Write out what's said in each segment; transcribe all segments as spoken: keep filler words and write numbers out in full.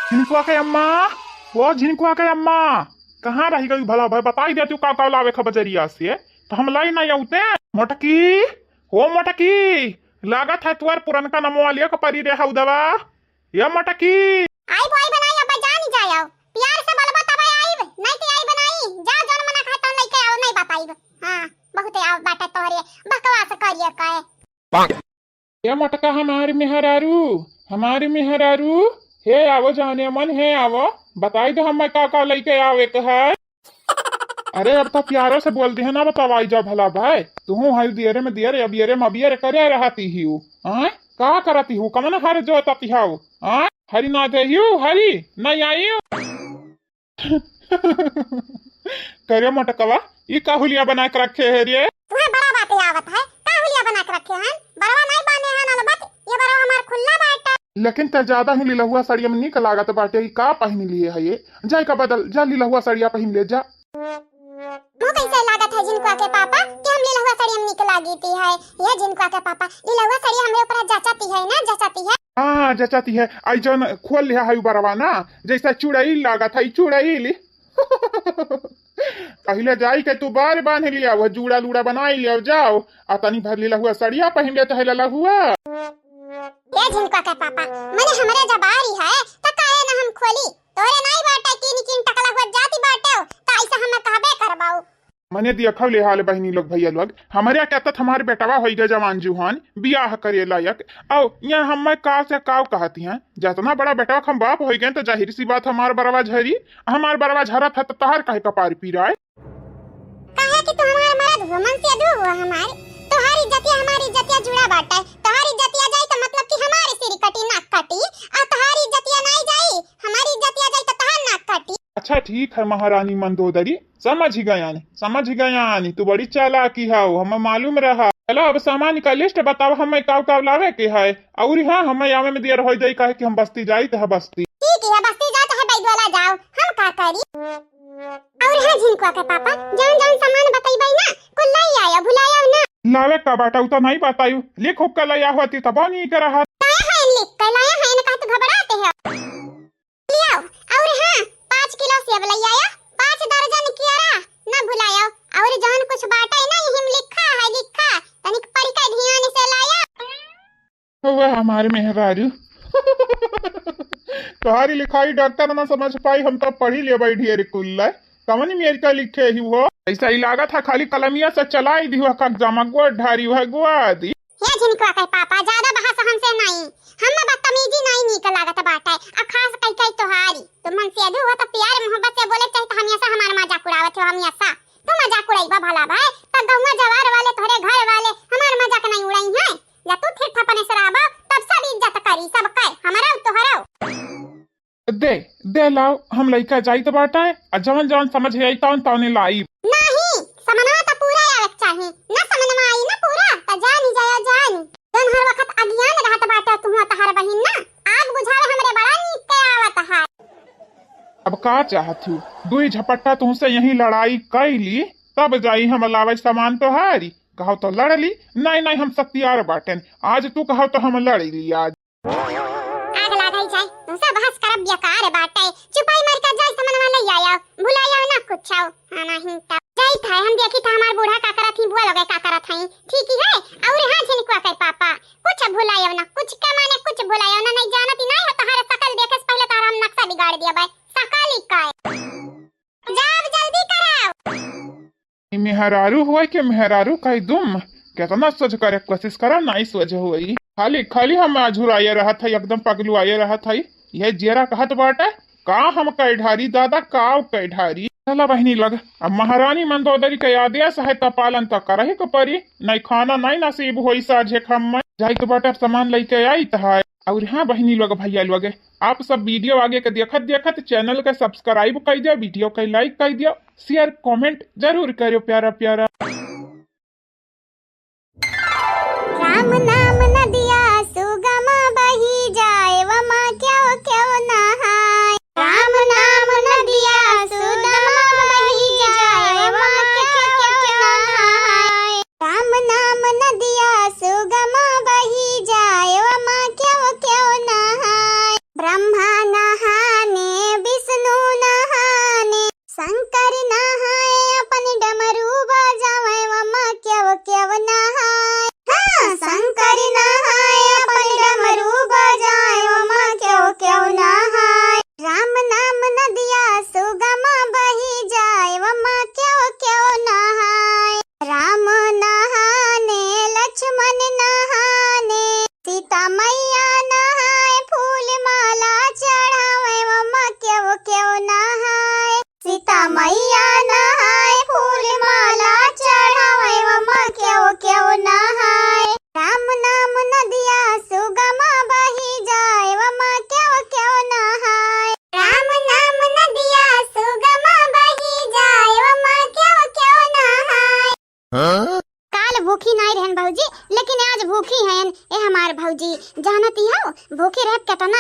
झिनकुआ के अम्मा, ओ झिनकुआ के अम्मा, कहाँ रहि गई भला भाई? बताई देतिउ का का लावे क बजरिया से, त हम लाई नाहीं अउते। मोटकी, ओ मोटकी, लागत है तोर पुरनका नमवा लिया क परी रे हउदवा। ए मोटकी। आइब, आइब नाहीं, अब जानी जायव। प्यार से बोलबा तब आइब, नाहीं त आइब नाहीं। जा जौन मना कहा तौन लइके आव, नाहीं बताइब। हाँ, बहुते आव बाटे तोहरे बकवास करिए कहे। ए मोटका हमार मेहरारू, हमार मेहरारू, हे आवो जाने मन, हे आवो, बताई दो हमें का का लइके आवे क है। अरे अब तो प्यारो से बोल दिहे ना, बतावाई जा भला भाई, तुहूँ हई दियरे में दियरे, अबियरे में अबियरे करे रहती ही। आय, का करती हूँ, कमन हर जोतती हऊ? आय, हरी ना देहियो, हरी, नाहीं आइयो। करे मोटकवा, ई का हुलिया बना के रखे है रे? तुहे बड़ा बात आवत है, का हुलिया बना के रखे हैं? बड़वा नाहीं बाने हैं अलबत, ये बड़वा हमार खुल्ला बाटे। लेकिन ते ज्यादा ही लिलहुआ सड़िया में नीक लागत बाटे, ई का पहिन लिए है ये? जाए का बदल, जा लिलहुआ सड़िया पहिन ले जा। मुँह कैसे लागत है झिनकुआ के पापा कि हम लिलहुआ सड़िया में नीक लागी थी है? ये झिनकुआ के पापा, लिलहुआ सड़िया हमरे ऊपर जचती है ना, जचती है। हाँ, जचती है। आई जौन खोल लिहा है बरवा ना, जैसा चुड़ैल लागत है, चुड़ैल। पहिले जाई के तू बार बांध लिया, वो जूड़ा लूड़ा बनाई लिया, जाओ, आ तनी भर लिलहुआ सड़िया पहिन ले, चाहे ललहुआ। ए झिनका के पापा, मने हमरे जब आरी है, त काहे न हम खोली? तोरे नाई बाटे, कीन कीन टकला हुआ जाती बाटे, त ऐसे हमें कहबे करबाऊ। मने दिया खौले हाल बहिनी लोग, भैया लोग, हमरे क्या तत हमार बेटवा होई गए जवान जुहान, बियाह करे लायक। औ यहाँ हमें का से काव कहती हैं, जतना बड़ा बेटवा के हम बाप होई गए, त जाहिर सी बात हमार बरवा झरी, हमार बरवा झरत है, त तहार काहे कपार पीराए? काहे कि तू हमार मरद हुआ, मनसेधू हुआ हमार। तोहार इज्जतिया हमार इज्जतिया जुड़ा बाटे। तोहार इज्जतिया जाई त मतलब कि हमार सिर कटी, नाक कटी। आ तोहार इज्जतिया नाई जाई, हमार इज्जतिया जाई त तोहार नाक कटी। अच्छा ठीक है महारानी मंदोदरी, समझ गयानी, समझ गयानी, तू बड़ी चालाकी हऊ, हमें मालूम रहा। चलो अब सामान का list बताओ, हमें काव काव लावे के है। और हाँ, हमें आवे में देर हो जाई, काहे कि हम बस्ती जाई त है बस्ती। ठीक है, बस्ती जा चाहे बैदवाला जाओ, हम का करी। और हाँ झिनकुआ के पापा, जौन जौन सामान बतइबै ना, कुल लई आया, भुलाया ना। लावे का बाटा, उ तो नहीं बतायू। लिख उक के लई आया होती तब नहीं के रहा। लाया है, लिख के लाया है, इनका तो घबराते हैं। लियाओ। और हाँ, पाँच किलो सेब लई आया, पाँच दर्जन केरा, ना भुलाया। और जौन कुछ बाटा है ना, यही में लिखा है, लिखा, तनिक पढ़ के ध्यान से लाया। हुआ हमार मेहरारू। तोहारी लिखाई डॉक्टर ना समझ पाई, हम तो पढ़ी लेबै ढेर कुल्ला। कवन मेर का लिखे ही हो? ऐसा ही लागत है खाली कलमिया से चलाई दी हुआ, कक जमा गोड़ ढारी हुआ गुआ दी। हे झिनकुआ के पापा, ज्यादा बहस हमसे नहीं, हम बदतमीजी नहीं नीक लागत बाटे, आ खास कई कई तोहारी। तो मनसेधू हो तो प्यार मोहब्बत से बोले चाहे तो हमेशा हमार मजाक उड़ावत हो, हमेशा। तू मजाक उड़ाइबा भला भाई, तो गौवा जवार वाले, तोहरे घर वाले हमार मजाक नहीं उड़ाई हैं। जब तू फिर थपने से रहबो, तब सब इज्जत करी, सब कहे, हमरो तोहरो। दे, दे लाओ, हम लइका जाइत बाटे, आ जवन जवन समझ आई तवन तवने लाई। नहीं, समनवा त पूरा आवे के चाही, ना समनवा आई ना पूरा, त जानी जाया जानी। जौन हर वक्त अज्ञान रहत बाटे तुहू तहार बहिन ना, आग बुझावे हमरे बड़ा नीक के आवत है। अब का चाहत हूँ, दुई झपट्टा तुहसे यही लड़ाई कैली, तब जाई हम लावे सामान तोहारी। कहो तो लड़ ली, नहीं, नहीं, हम सत्यार बाटेन। आज तू कहो तो हम लड़ ली आज। आग लागल जाए, तुमसे बहस करब बेकार बाटे। चुपाई मार के जाए, समनवा ले आया, भुलाया ना कुछ। हाँ, नहीं तो जाइत है, हम देखी था हमार बूढ़ा का करत ही, बुआ लोग का करत हैं, ठीक ही है। और हाँ, झिनकुआ के पापा, कुछ भुलायो ना, कुछ के माने कुछ भुलायो ना, नहीं जानत ही नहीं हो, तोहार शकल देखे से पहले तोहार हम नक्शा बिगाड़ दिया बे, शकल ही का है। जाओ, जल्दी कराओ। ई मेहरारू होए के मेहरारू कह दुम, केतना सोझ करे कोशिश करा, नाई सोझ होई। खाली, खाली हम अझुराए रहत है, एकदम पगलुआए रहत है। यह जेरा कहत बाटे, का हम कह ढारी दादा, का कह ढारी। चला बहिनी लग, अब महारानी मंदोदरी के आदेश है त पालन त करही के परी, नहीं खाना नहीं नसीब होई साझे खम्मे। जाइत बाटे, अब सामान लइके आइत है। और हाँ बहिनी लोग, भैया लोग, आप सब video आगे के देखत देखत channel के subscribe कर दियो, video के like कर दियो, share comment जरूर करियो प्यारा प्यारा। राम नाम नदिया सुगम बही जाए, वमा क्यों क्यों नहाए। राम नाम नदिया सुगम बही जाए, वमा क्यों क्यों नहाए। राम नाम नदिया सुगम बही जाए, वमा क्यों क्यों नहाए। ब्रह्मा नहा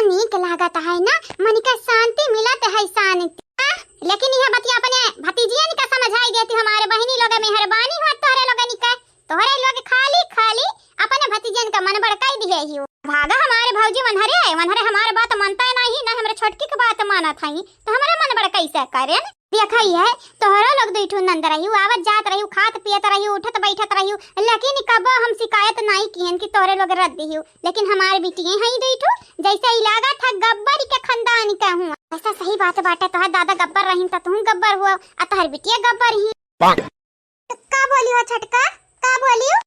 नीक लागत है ना, मन के शांति मिलत है, शांति। आ, लेकिन यह बतिया अपने भतीजियन का समझाई देती, हमारे बहिनी लोग मेहरबानी हो तोहरे लोगन के, तोहरे लोग खाली खाली अपने भतीजियन का मन बड़काई दिहे ही। भागा हमारे भौजी वनहरे है, वनहरे हमारे बात मानता है नहीं, ना हमरे छोटकी के बात मानत है, तो हमारे मन बड़काई से करें। देखा ही है, तोहरो लोग दुई ठो नंद रही, आवत जात रही, खात पियत रही, उठत बैठत रही, लेकिन कबो हम शिकायत नाई किहन कि तोहरे लोग रद्द दिहू। लेकिन हमार बिटिये हई दुई ठो, जैसे ई लागत है गब्बर के खानदान के हुआ। ऐसा सही बात बाटे, तोहर दादा गब्बर रहीन त तू गब्बर हुआ, आ तोहर बिटिया गब्बर ही। का बोली हो छोटका, का बोली हो?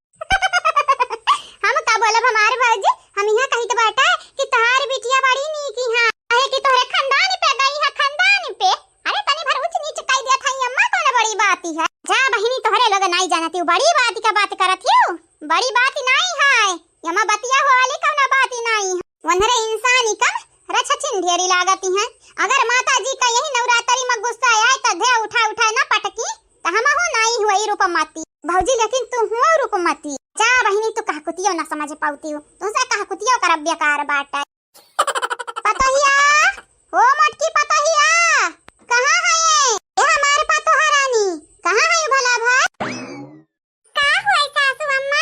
हम का बोलब हमार भौजी, हम यहाँ कहित बाटे कि तोहार बिटिया बड़ी नीक ही हाँ, काहे कि तोहरे खानदान पे गई है, खानदान पे। अरे तनी भर ऊंच नीच कई दिया था अम्मा, कौन बड़ी बात ही है? जा बहिनी, तोहरे लोग नाई जानती हूँ, बड़ी बात का बात करत हूँ, बड़ी बात नाई है। यमा बतिया हो वाली कौनो बात ही नाई है। वनहरे इंसान ही कम रछछिन ढेरी लागती हैं। अगर माता जी का यही नवरात्रि में गुस्सा आए तो धे उठा उठा ना पटकी, तो हम हो नाई हुई रूपमती। भौजी लेकिन तू हुआ रूपमती। जा बहिनी, तू कह कुतियो ना समझ पाउती हो, तुमसे कह कुतियो करब बेकार बाटे। पतोहिया, ओ मोटकी पतोहिया, कहाँ है ये? ए हमार पतोहा रानी, कहाँ है भला भाई? का हुआ सासू अम्मा?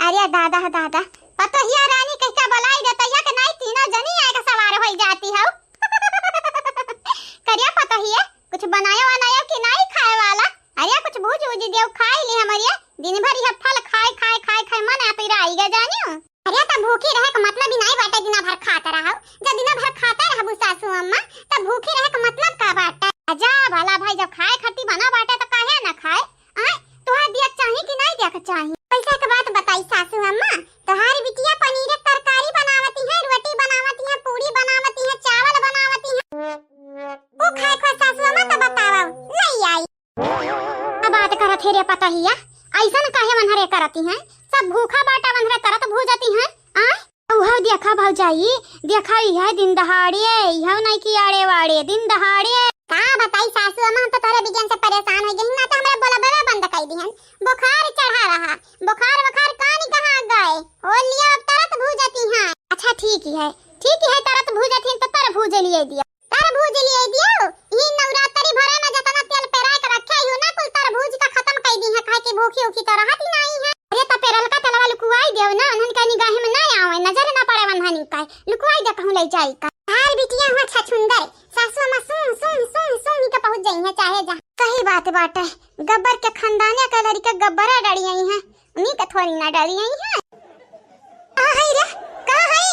अरे दादा, दादा, पतोहिया रानी कह के बुलाई देता, या के नहीं तीनों जनी आए के सवार होई जाती हो। करिया पतोहिया, कुछ बनायो वनायो कि नहीं खाए वाला? अरे कुछ भूज उज दियो, खाई ली हमरिया। दिन भर यह फल खाए, खाए, खाए, खाए मन आतुरा आई गया जानियो। अरे त भूखी रहे के मतलब ही नहीं बाटे, दिना भर खात रहो। जब दिना भर खाते रहबू सासू अम्मा, तब भूखी रहे के मतलब का बाटे? जा भला भाई, जब खाए खाती बना बाटे तो काहे ना खाए? आय, तोहार दिया चाही कि नहीं दिया के चाही? पैसा के बात बताई सासू अम्मा, तोहार बिटिया पनीर के तरकारी बनावती है, रोटी बनावती है, पूरी बनावती है, चावल बनावती है। वो खाए खो सासू अम्मा तो बतावा, नहीं आई। का बात करत हे रे पतोहिया, ऐसन काहे वनहरे करती हैं? सब भूखा बाटा वनहरे तरत भूजती हैं, आ? उहो देखा भौजाई, देखा इहे दिन दहाड़े, इहो नहीं कि आड़े वाड़े, दिन दहाड़े। का बताई सासू अम्मा, हम तो तोहरे बिटियन से परेशान हो गई, ना तो हमरा बोलबे बंद कर दिहन। बुखार चढ़ा रहा, बुखार, बुखार कानी कहाँ गए? हो लियो, अब तरत भूजती हैं। अच्छा ठीक है, ठीक है, तरत भूजती हैं तो तर भूज लिए दियो। तरबूज लिए दियो, ई नवरात्रि भरे में जतना तेल पेराए के रखे हो ना, कुल तरबूज का खत्म कर दी है, काहे कि भूखी उखी तो रहत ही नहीं है। अरे त पेरल का तेलवा लुकुआई देव ना, उन्हन का निगाह में ना आवे, नजर ना पड़े वन्हन का, लुकुआई दे कहूँ ले जाई का। तार बिटिया हुआ छछुंदर, सासू अम्मा सूं, सूं, सूं, सूं ही के पहुँच जाई है, चाहे जा। सही बात बाटे, गब्बर के खानदानिया के लड़का गब्बरा डरी आई है, उन्हीं के थोड़ी ना डरी आई है। कहाँ है रे? कहाँ है?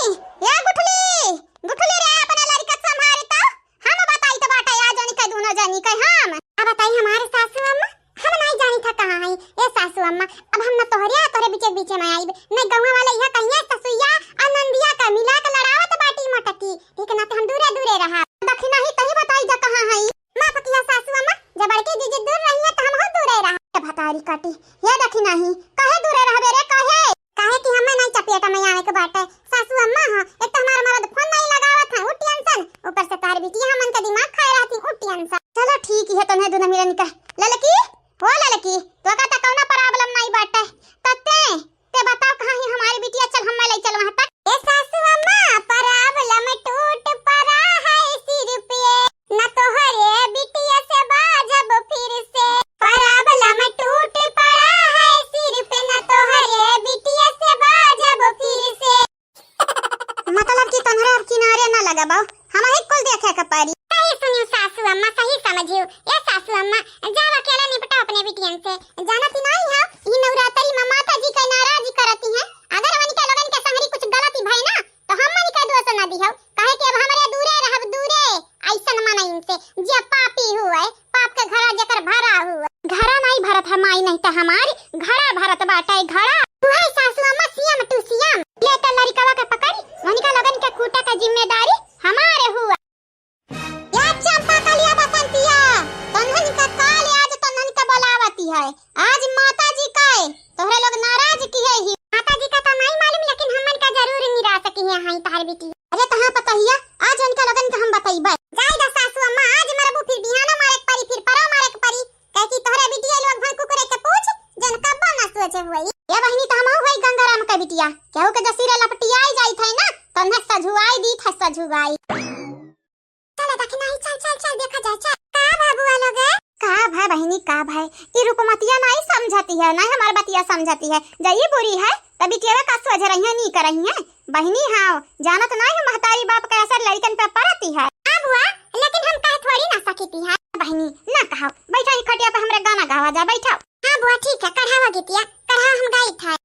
या गुठली, गुठली रे, अपना लड़का संभाल तो। हम बताई तो बाटा या जानी के दोनों जानी के हम। अब बताई हमारे सासू अम्मा, हम नहीं जानी था कहाँ है। ए सासू अम्मा, अब हम न तोहरे आ तोहरे बीचे बीचे में आईब। नहीं गौवा वाले यहाँ कहिए ससुइया और नंदिया का मिला के लड़ावत बाटी मटकी। ठीक ना तो हम दूरे दूरे रहा। दखिना ही तही बताई जा कहाँ है। माफ किया सासू अम्मा, जब बड़की जीजी दूर रही है तो हम हो दूरे रहा। ए भतारी काटी, ये दखिना ही, काहे दूरे रहबे रे, काहे? काहे कि हमें नहीं चपेट में आवे के बाटे। सासू अम्मा हो, एक तो हमारा मरद फोन नहीं लगावत है, उठियन सन, ऊपर से तार बिटिया हमन के दिमाग खाए रहती, उठियन सन। चलो ठीक है, तन्हे दुनो मिलन का। ललकी, ओ ललकी, तो का त कौनो problem नहीं बाटे। तत्ते ते बताओ कहाँ ही हमारी बिटिया, चल हमें ले चल वहाँ तक। ए सासू अम्मा, problem टूट पड़ा है सिर पे, न तोहरे बिटिया से बाजब फिर से। problem टूट पड़ा है सिर पे, न तोहरे बिटिया से बाजब फिर से। मतलब कि तोहरे अब किनारे न लगाबो, हम ही कुल देखे के पड़ी। सही सुनियो सासू अम्मा, सही समझियो। ए सासू अम्मा, जाओ अकेले निपटा अपने बिटियन से। जानत ही नहीं हो, ई नवरात्रि में माता जी के नाराज करती हैं। अगर वनिका लोगन के संगरी कुछ गलती भई ना, तो हम वनिका दोष न दिहो, काहे कि अब हमरे दूरे रहब, दूरे। ऐसन मन इनसे, जे पापी हुए, पाप के घड़ा जेकर भरा हुए। घड़ा नहीं भरत है माई, नहीं तो हमारी घड़ा भरत बाटे, घड़ा। तू है सासू अम्मा, सीएम टू सीएम। ले तो लड़िकवा के पकड़ी, वनिका लोगन के कूटे का जिम्मेदारी हमारे हुआ। या चंपा कलिया बसंतिया, तन्हन का काल आज तन्हन का बुलावती है। आज माता जी का है, तोहरे लोग नाराज किहे ही। माता जी का तो नहीं मालूम, लेकिन हमन का जरूर निराश किहे हैं तोहर बिटिया। अरे तहाँ पतोहिया, आज उनका लोगन का हम बतइबे। जाए दा सासू अम्मा, आज मरबू फिर बिहाना मारे के परी, फिर परो मारे के परी। कहे कि तोहरे बिटिया लोग भन कुकुरे के पूछ, जन कब्बो ना सोचे हुए। ये बहिनी तो हमहू होई गंगाराम का बिटिया, केहू के जसीरे लपटियाई जाई थे ना, तन्हे सझुआई दी थे। सझुआई। चल देखी, नहीं, चल, चल, चल, देखा जाए, चल। का भा बुआ लोगे? का भा बहिनी, का भा? ई रुपमतिया नहीं समझती है, नहीं हमार बतिया समझती है। जई बुरी है, त बिटिया का सोझ रही है, नहीं करही है। बहिनी हाँ, जानत नहीं हो महतारी बाप का असर लड़कन पे पड़ती है। हाँ बुआ, लेकिन हम कह थोड़ी ना सकीती है। बहिनी, ना कहो, बैठा ही खटिया पे हमरे गाना गावा जा, बैठा। हाँ बुआ, ठीक है, कढ़ावा गीतिया, कढ़ावा हम गाई था।